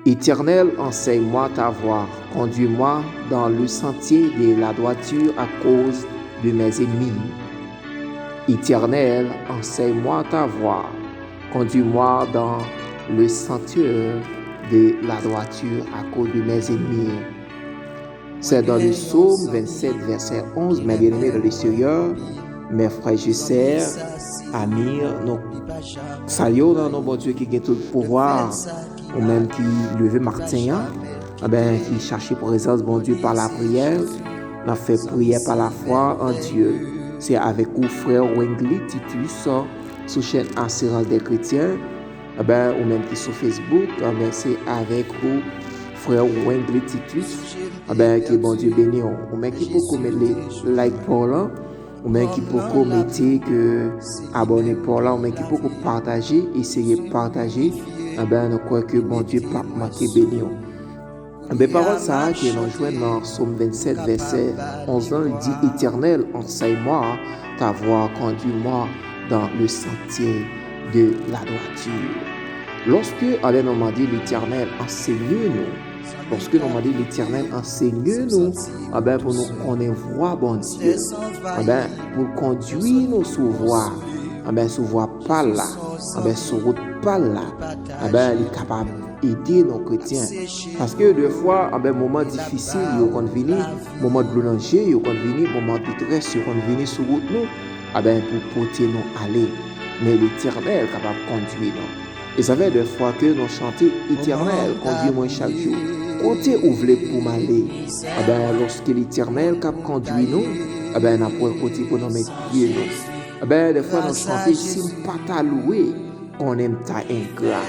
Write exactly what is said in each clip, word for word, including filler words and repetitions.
Éternel, enseigne-moi ta voie, conduis-moi dans le sentier de la droiture à cause de mes ennemis. Éternel, enseigne-moi ta voie, conduis-moi dans le sentier de la droiture à cause de mes ennemis. C'est dans le psaume vingt-sept, verset onze, mes bien-aimés dans le Seigneur, mes frères et sœurs, amis, nou salye w nan non Bondye ki gen tout pouvwa, ou menm ki leve maten an, enben, ki chache prezans Bondye pa lapriyè, n ap fè priyè pa lafwa an Dye. Se avèk ou, frè Wengly Titus, sou chèn Asirans dè Kretyen. Enben, ou menm ki sou Facebook, enben, se avèk ou, frè Wengly Titus. Enben, ke Bondye beni w. Ou menm ki poko mete like pa w lan, ou menm ki poko mete ke abòne pa w la, ou menm ki poko pataje, eseye pataje. Enben, nou kwè ke Bondye p ap manke beni w. Enben, pawòl sa a ke nou jwenn nan Sòm vennsèt, vèsè onz lan, li di, Éternel, enseigne-moi ta voie, conduis-moi dans le sentier de la droiture. Lòske, enben, nou mande Letènèl ansenye nou, lòske nou mande Letènèl ansenye nou, enben, pou nou konnen vwa Bondye, enben, pou l kondui nou sou vwa, enben, sou vwa pa l la, enben, sou wout pa l la, enben, li kapab ede nou kretyen. Paske dèfwa, enben, moman difisil yo konn vini, moman dlo nan je yo konn vini, moman detrès yo konn vini sou wout nou, enben, pou pote nou ale. Men Letènèl kapab kondui nou. E sa fè dèfwa ke nou chante, Etènèl, kondui mwen chak jou. Kote ou vle pou m ale? Enben, lòske Letènèl k ap kondui nou, enben, n ap wè kote pou nou met pye nou. Enben, dèfwa nou chante, si m pa ta louwe, konnen m ta engra.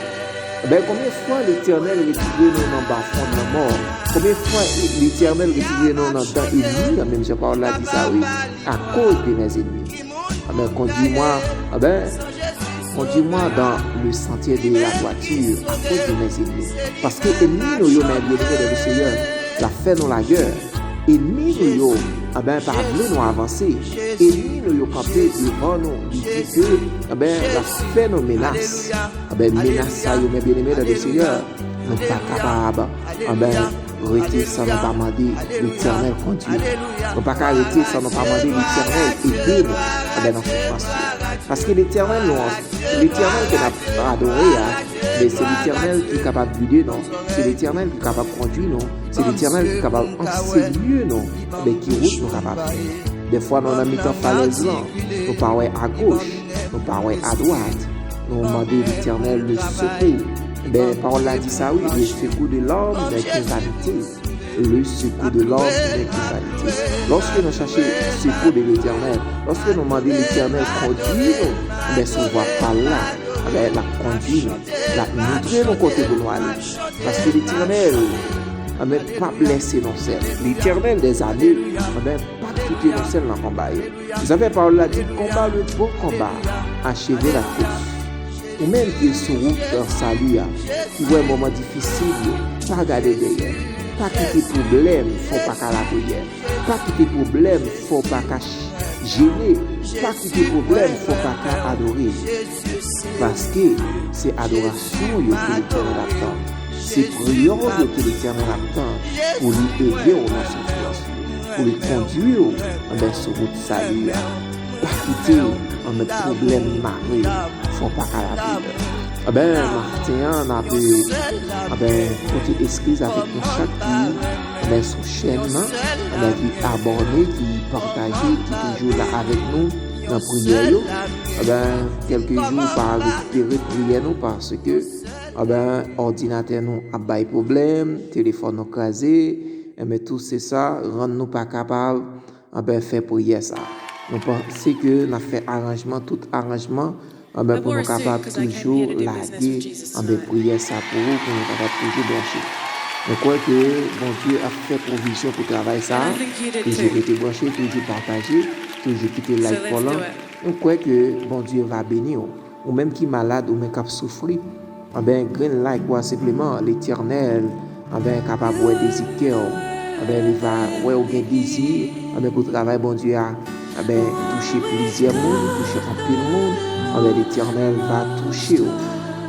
Enben, konbyen fwa Letènèl retire nou nan bafon lanmò? Konbyen fwa Letènèl retire nou nan dan ènmi an, menm jan pawòl la di sa, wi, à cause de mes ennemis? Enben, conduis-moi, enben, conduis-moi dans le sentier de la droiture à cause de mes ennemis. Paske ènmi nou yo, men byeneme dan le Seyè, l ap fè nou lagè. Ènmi nou yo, enben, pa vle nou avanse. Ènmi nou yo kanpe devan nou, li di ke, enben, l ap fè nou menas. Enben, menas sa yo, men byeneme dan le Seyè, nou pa kapab, enben, rete san nou pa mande Letènèl kondui nou. Nou pa ka rete san nou pa mande Letènèl ede nou, enben, nan soufrans yo. Paske Letènèl nou an, Letènèl ke n ap adore a, men se Letènèl ki kapab gide nou, se Letènèl ki kapab kondui nou, se Letènèl ki kapab ansenye nou, enben, ki wout nou kapab pran. Dèfwa nou nan mitan falèz lan, nou pa wè agoch, nou pa wè adwat, nou mande Letènèl le sekou. Enben, pawòl la di sa, wi, le secours de l'homme n'est que vanité. Le secours de l'homme n'est que vanité. Lòske nou chache sekou de Letènèl, lòske nou mande Letènèl kondui nou, enben, sou vwa pa l la, enben, l ap kondui nou, l ap montre nou kote pou nou ale. Paske Letènèl, enben, p ap lèse nou sèl. Letènèl dèzame, enben, p ap kite nou sèl nan konba yo. Sa fè pawòl la di, combat le bon combat, achève la course. Ou menm ki sou wout sali a, ki wè moman difisil yo, pa gade dèyè. Pa kite pwoblèm fè w pa ka lapriyè. Pa kite pwoblèm fè w pa ka ch-, jene. Pa kite pwoblèm fè w pa ka adore. Paske se adorasyon yo ke Letènèl ap tann. Se priyè w yo ke Letènèl ap tann pou li ede w nan soufrans yo, pou li kondui w, enben, sou wout sali a. Pa kite, enben, pwoblèm mare w, fè w pa ka lapriyè. Enben, maten an, n ap, enben, pote eskiz avèk nou chak ki, enben, sou chèn nan, enben, ki abòne, ki pataje, ki toujou la avèk nou nan priyè yo. Enben, kèlke jou pa rekipere priyè nou paske, enben, òdinatè nou ap bay pwoblèm, telefòn nou kraze, enben, tout se sa rann nou pa kapab, enben, fè priyè sa. Nou panse ke n ap fè aranjman, tout aranjman, enben, pou nou kapab toujou lage, enben, priyè sa pou ou, pou nou kapab toujou branche. Nou kwè ke Bondye ap fè pwovizyon pou travay sa. Toujou rete branche, toujou pataje, toujou kite like pa w lan. Nou kwè ke Bondye va beni w. Ou menm ki malad, ou menm k ap soufri, enben, grenn like ou a senpleman, Letènèl, enben, kapab wè dezi kè w. Enben, li va wè ou gen dezi, enben, pou travay Bondye a, enben, touche plizyè moun, touche anpil moun, enben, Letènèl va touche w.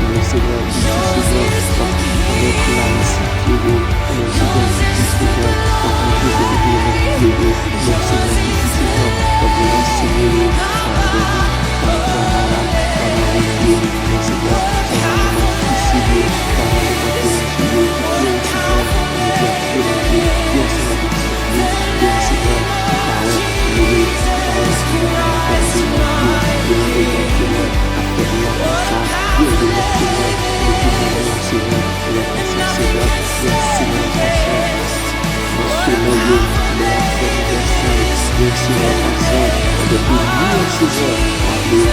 Mwen, Senyè, ki di, Senyè, w ap pèmèt pou lame site yo. Mwen, Senyè, ki di, Senyè, w ap montre ke ou gen nan pye yo. Mwen, Senyè, ki di, Senyè, w ap anseye yo, pa nan dòmi, pa nan fè malad, pa nan revye. Mwen, Senyè, pa nan moman difisil yo, pa nan moman deranje yo, Senyè, Senyè, Senyè, Senyè, Senyè, ki pa wè, rele, ki pa wè, rele nan kòmande yo, yo, yo, yo, Senyè, ap fè nou la konsa, yo, yo, Senyè, yo, yo, Senyè, yo, Senyè, yo, Senyè, yo, Senyè, yo, Senyè, yo, Senyè, Senyè,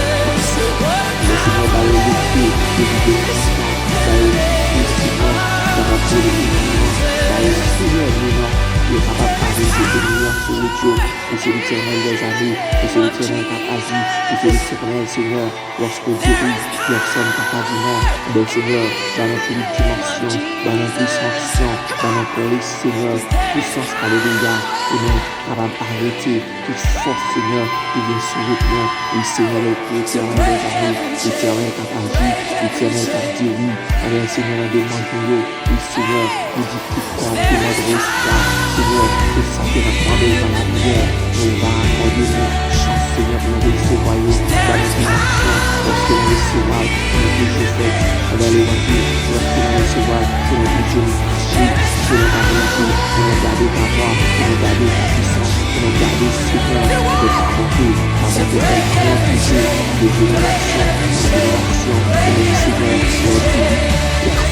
Senyè, Senyè, ba yo lepye, yo vide kontan, ba yo lepye, Senyè, kapab rele pou nou, ba yo, Senyè, nou, yo kapab arete enmi an sou wout yo, paske Letènèl dèzame, paske Letènèl k ap aji, paske Letènèl, Senyè, lòske w geri pèsòn pa ka di non, ebyen, Senyè, ba nou plis dimansyon, ba nou plis onksyon, ba nou plis, Senyè, pisans, alelouya, pou nou kapab arete tout fòs, Senyè, ki vin sou wout nou. Wi, Senyè, lè w Letènèl dèzame, Letènèl k ap aji, Letènèl k ap geri. Alò, Senyè, nan demann nou yo, wi, Senyè, nou di tout kò ap demann w espwa, Senyè, tout sa ke n ap mande w nan lapriyè, nou va akòde nou chans, Senyè, pou nou resevwa yo, ba nou dimansyon, paske nou resevwa l, nou toujou fè, anba levanjil, lòske nou resevwa l, se nan Bondye nou kache, se nan tabènakl, pou nou gade ta vwa, pou nou gade ta pisans, pou nou gade, Senyè, de ta bonte, ta bonte fè gran kote de jenerasyon an jenerasyon, pou nou, Senyè, lè w di wi,